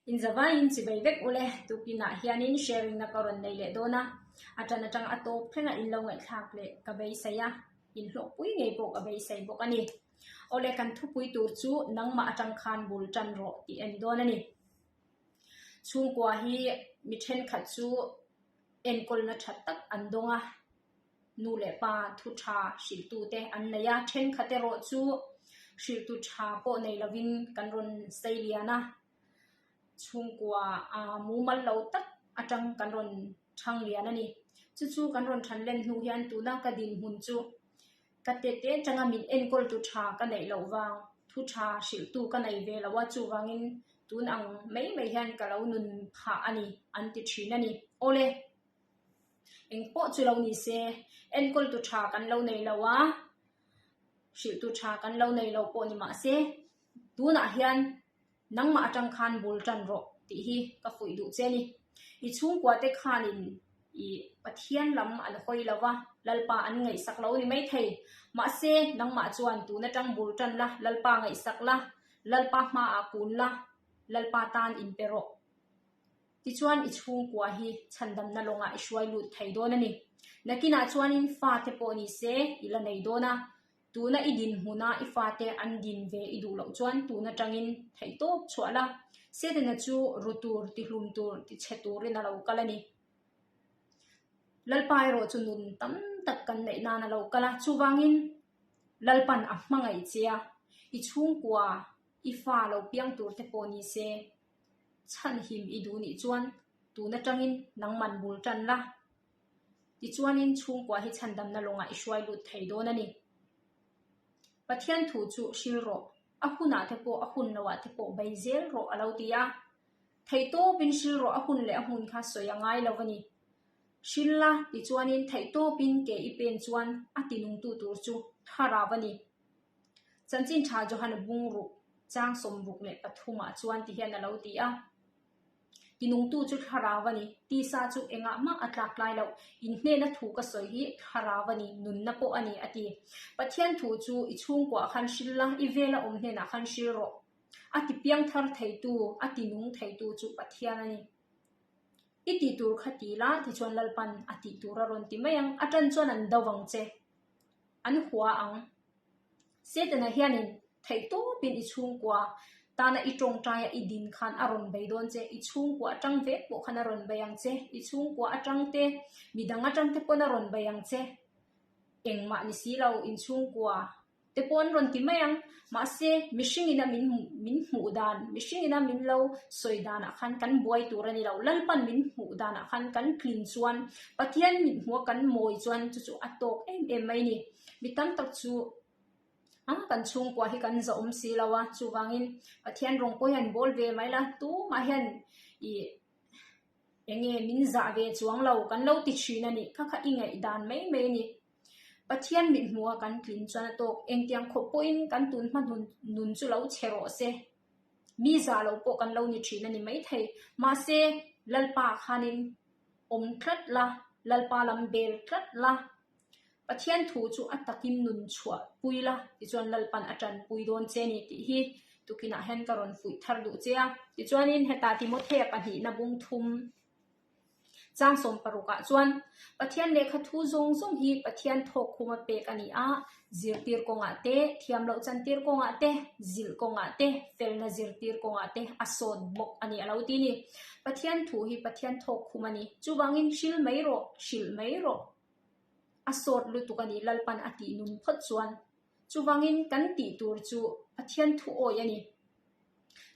In zavaiin chivei vek ule, tukinah hianin sharing na ka rawn nei leh dawn a, a tan atang a tawp thlengah in lo ngaihthlak leh ka beisei a, in hlawhpui ngei pawh ka beisei bawk a ni. Awle kan thupui tur chu nangmah atang khan bul tan rawh tih a ni dawn a ni. Chhungkua hi mi thenkhat chu enkawlna tha tak an dawng a, nu leh pa thu tha hrilhtu te an nei a, thenkhat erawh chu hrilhtu tha pawh nei lovin kan rawn sei lian a, chhungkua ah mumal lo tak atang kan rawn thang lian a ni. Chu chu kan rawn than len hnu hian tuna ka dinhmun chu ka tete atanga min enkawl tu tha ka neih loh vang, thu tha hrilhtu ka nei ve lo a, chuvangin tun ang mai mai hian ka lo nun phah a ni an ti thin a ni. Awle! Eng pawh chu lo ni se, enkawltu tha kan lo nei lo a, hrilhtu tha kan lo nei lo pawh ni mah se, tunah hian nangmah atang khan bul tan rawh tih hi ka fuih duh che a ni. I chhungkua te khanin i Pathian lam an hawi lo va, Lalpa an ngaihsak lo ni maithei. Mahse, nangmah chuan tun atang bul tan la, Lalpa ngaihsak la, Lalpa hmaah kun la, Lalpa tan inpe rawh. Tichuan i chhungkua hi chhandamna lawngah i hruai lut thei dawn a ni. Nakinah chuanin fate pawh ni se i la nei dawn a, tuna i dinhmuna i fate an din ve i duh loh chuan tun atangin theihtawp chhuah la, Setana chu ru tur, tihlum tur, tichhe turin a lo kal a ni. Lalpa erawh chu nun tam tak kan neih nan a lo kal a, chuvangin Lalpan a hmangaih che a, i chhungkua i fa lo piang tur te pawh ni se, Chhanhim i duh nih chuan tun atangin nangman bul tan la. Tichuanin chhungkua hi chhandamna lawngah i hruai lut thei dawn a ni. Pathian thu chu hril rawh, a hunah te pawh a hun loah te pawh bei zel rawh a lo ti a. Theihtawpin hril rawh a hun leh a hmun kha sawi a ngai lo a ni. Hril la, tichuanin theihtawpin ke i pen chuan a tinungtu tur chu thlarau a ni. Chanchin tha Johan bungruk chang 63 ah chuan ti hian a lo ti a, Tinungtu chu thlarau a ni, tisa chu engah mah a tlak tlai loh, in hnena thu ka sawi hi thlarau a ni, nunna pawh a ni a ti. Pathian thu chu i chhungkuah khan hril la, i vela awm hnenah khan hril rawh. A ti piang thar theitu, a ti nung theitu chu Pathian a ni. I tih tur kha ti la, tichuan Lalpan a tih tur a rawn ti mai ang, a tan chuan an do vang che. An hua ang. Setana hianin theihtawpin i chhungkua tana i tawngtaia i din khan a rawn bei dawn che, i chhungkua atang vek pawh khan a rawn bei ang che, i chhungkua atang te, midang atang te pawn a rawn bei ang che. Engmah ni si lo, inchhungkua te pawh an rawn ti mai ang. Mahse, mihring ina min min hmuh dan, mihring ina min lo sawi danah khan kan buai tur a ni lo. Lalpan min hmuh danah khan kan tlin chuan, Pathian mit hmuha kan mawi chuan chu chu a tawk em em mai a ni. Mi tam tak chu a kan chhungkua hi kan zahawm si lo a, chuvangin Pathian rawng pawh hian bawl ve mai la, tumah hian ih eng nge min zah ve chuang lo kan lo ti thin a nih kha kha i ngaih dan mai mai a ni. Pathian mit hmuha kan tlin chuan a tawk, engtiang khawp pawhin kan tun hma nun chu lo chhe rawh se, mi zah loh pawh kan lo ni thin a ni maithei. Mahse, Lalpa khanin awm tlat la, Lalpa lam bel tlat la, Pathian thu chu a takin nun chhuah pui la, tichuan Lalpan a tanpui dawn che ni tih hi tukinah hian ka rawn fuih thar duh che a. Tichuanin hetah Timothea pahnihna bung thum chang 16 ah chuan Pathian lehkha thu zawng zawng hi Pathian thawk khuma pek a ni a, zirtir kawngah te, thiam loh chantir kawngah te, zilh kawngah te, felna zirtir kawngah te a sawt bawk a ni a lo ti a ni. Pathian thu hi Pathian thawk khum a ni. Chuvangin hril mai rawh, hrilh mai rawh. A sawt lutuk a ni, Lalpan a tih nun phawt chuan. Chuvangin kan tih tur chu Pathian thu awih a ni.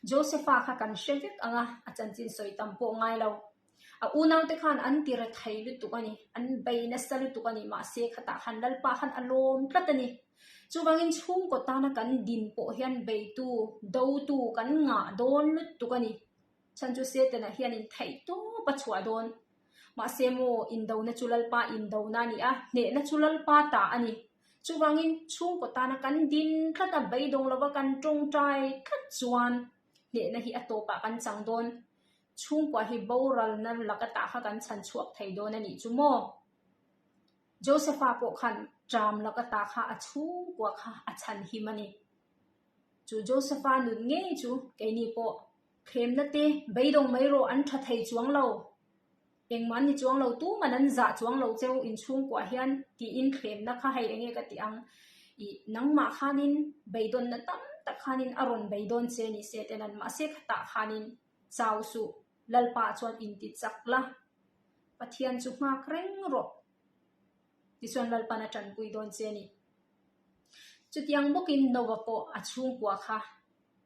Josepha kha kan hre vek ang a, a chanchin sawi tam pawh ngai lo. A unaute khan an ti ra thei lutuk a ni, an bei nasa lutuk a ni, mahse khatah khan Lalpa khan a lawm tlat a ni. Chuvangin chhungkaw tana kan din pawh hian beitu, dotu kan ngah dawn lutuk a ni. Chhan chu Setana hianin theihtawp a chhuah dawn. Mahse maw, indona chu Lalpa indona a ni a, hnehna chu Lalpa ta a ni. Chuvangin chhungkaw tana kan din tlat a, beidawng lova kan tawngtai tlat chuan hnehna hi a tawpah kan chang dawn. Chhungkua hi boralna laka tah kha kan chhan chhuak thei dawn a nih chu maw? Josepha pawh khan ṭam laka ta kha a chhungkua kha a chhan him a ni. Chu Josepha nun ngei chu keini pawh. Thlemna te beidawng mai rawh an tha thei chuang lo. Engmah an ni chuang lo, tuman an zah chuang lo cheu inchhungkuah hian tiin thlemna kha hei enge ka tih ang. Ih nangmah khanin beidawnna tam tak khanin a rawn beidawn che ni se ten an mahse khatah khanin chau suh Lalpa chuan inti chak la, Pathian chu nghak reng rawh tichuan Lalpan a tanpui dawn che a ni. Chutiang bawkin Noah pawh a chhungkua kha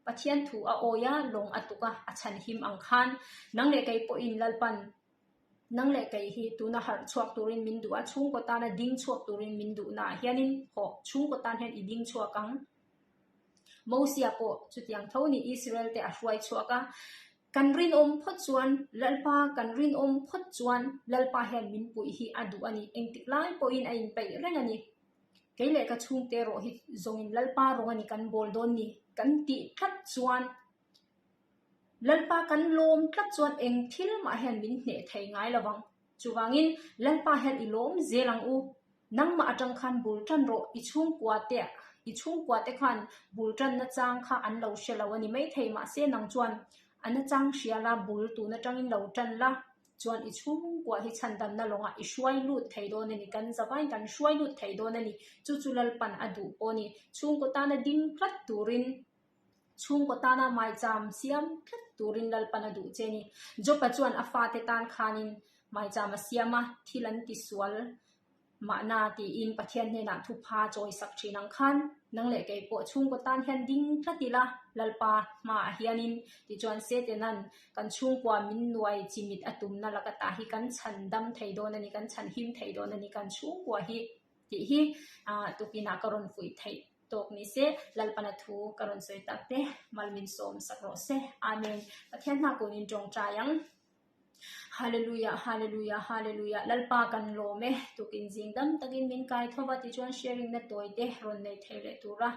Pathian thu a awi a, lawng a tuk a, a chhan him ang khan nang leh kei pawhin Lalpan nang leh kei hi tuna harh chhuak turin min duh a, chhungkaw tana ding chhuak turin min duhnaah hianin hawh chhungkaw tan hian i ding chhuak ang. Mosia pawh chutiang tho ni Israel te a hruai chhuak a, kan rinawm phawt chuan Lalpa kan rinawm phawt chuan Lalpa hian min puih hi a duh a ni, engtik lai pawhin a inpeih reng a ni. Kei leh ka chhungte erawh hi zawngin Lalpa rawng a ni kan bawl dawn ni kan tih tlat chuan Lalpa kan lawm tlat chuan eng thil mah hian min hneh thei ngai lo vang. Chuvangin Lalpa hian i lawm zel ang u. Nangmah atang khan bul tan rawh i chhungkua te i chhungkua te khan bul tanna chang kha an lo hre lo a ni maithei mahse nang chuan a nachang hria la bul tun atangin lo tan la. Chuan i chhungkua hi chhandamna lawngah i hruai lut thei dawn a ni, kan zavaiin kan hruai lut thei dawn a ni. Chu chu Lalpan a duh pawh a ni. Chhungkaw tana ding tlat turin, chhungkaw tana maicham siam tlat turin Lalpan a duh che a ni. Job-a chuan a fate tan khanin maicham a siam a, thil an tisual Mahna tiin Pathian hnenah thupha chawi sak thin ang khan nang leh kei pawh chhungkaw tan hian ding tlat ila Lalpa hmaah hianin tichuan Setanan kan chhungkua min nuai chimit a tumna laka tah hi kan chhan dam thei dawn a ni, kan chhan him thei dawn a ni kan chhungkua hi tih hi tukinah ka rawn fuih theih tawk ni se Lalpana thu ka rawn sawi tak te mal min sawm sak rawh se. Amen. Pathian hna kunin tawngtai ang. Hallelujah Hallelujah Hallelujah Lalpa kan lawm e tukin zing dam takin min kai tho va tichuan sharing na tawi te rawn nei thei leh tura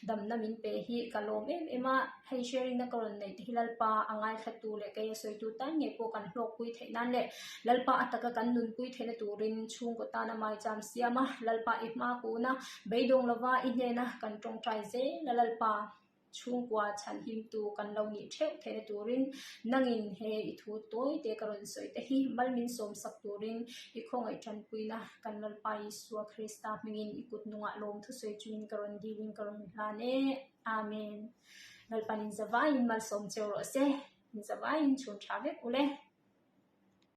damna min pe hi ka lawm em em a hei sharing na ka rawn neih te hi Lalpa a ngaithla tu leh kei a sawi tu tan ngei pawh kan hlawkpui theih nan leh Lalpa a taka kan nunpui theihna turin chhungkaw tana maicham siam a Lalpa i hma kuna beidawng lova i hnena kan tawngtai zel a Lalpa. Chhungkua chhanhimtu kan lo nih theuh theihna turin nangin he i thu tawi te ka rawn sawi te hi mal min sawmsak turin i khawngaih tanpuina kan Lalpa Isua Krista hmingin i kut nungah lawm thusawi chungin ka rawn dilin ka rawn hlan e. Amen. Lalpan in zavaiin malsawm cheu rawh se. In zavaiin chhun tha vek ule.